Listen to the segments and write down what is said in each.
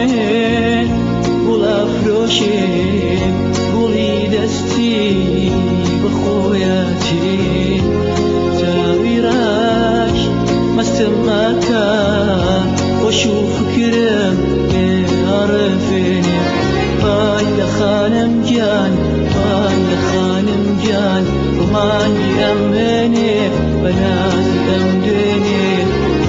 من گوڵە فرۆشێ گوڵی دەستی بەخۆیەتی چاوی ڕەش مەستم ئەکا خۆش و فکرم لێ ئەڕفێنێ. وای لە خانم گیان، وای لە خانم گیان، ڕۆمانی ئەمنێ بە نازی ئەم دوێنێ.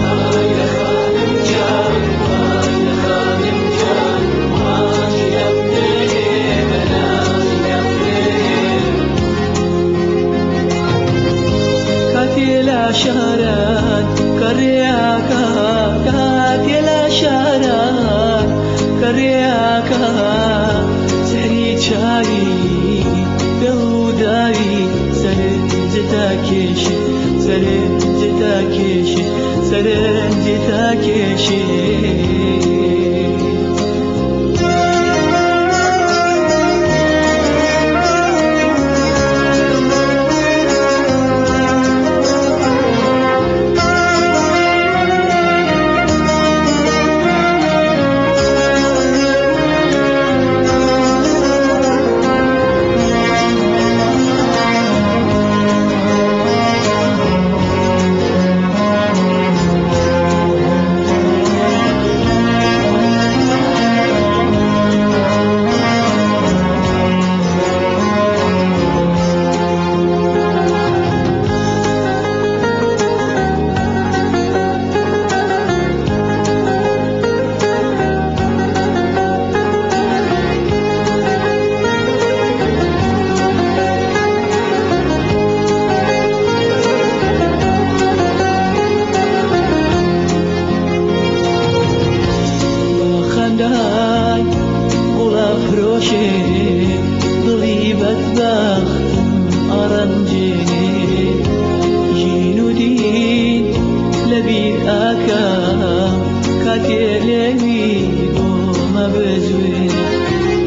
وای لە خانم گیان، وای لە خانم گیان، ڕۆمانی ئەمنێ بە نازی ئەم دوێنێ. کاتێ لە شاران کەڕێیاکە، کاتێ لە شاران کەڕێیاکە، سحری چاوی دڵوداوی سەرنجتا کێشێ، سەرنجتا کێشێ، سەرنجتا کێشێ. خەندای گوڵە فرۆشێ دڵی بەدبەختم ئەڕەنجێنێ، ژین و دین لەبیر ئاکام کاتێ لێوی بۆمە بزوێنێ.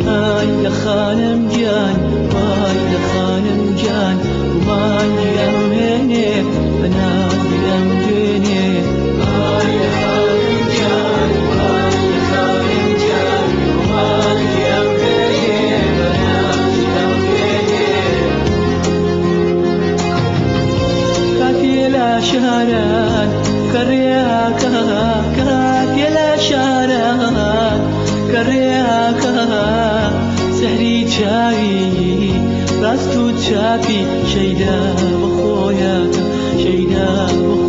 ئای لە خانم گیان، وای لە خانم گیان، ڕوومانگی ئەمهێنێ بە نازی ئەم دوێنێ. ئای لە خانم گیان، وای لە خانم گیان، ڕوومانگی ئەمهێنێ بە نازی ئەم دوێنێ. کاتێ لە شاران کەڕێیاکە، کاتێ لە شاران کەڕێیاکە، سحری چاوی ڕاست و چاپی شەیدا بەخۆیاکە، شەیدا بەخۆیاکە.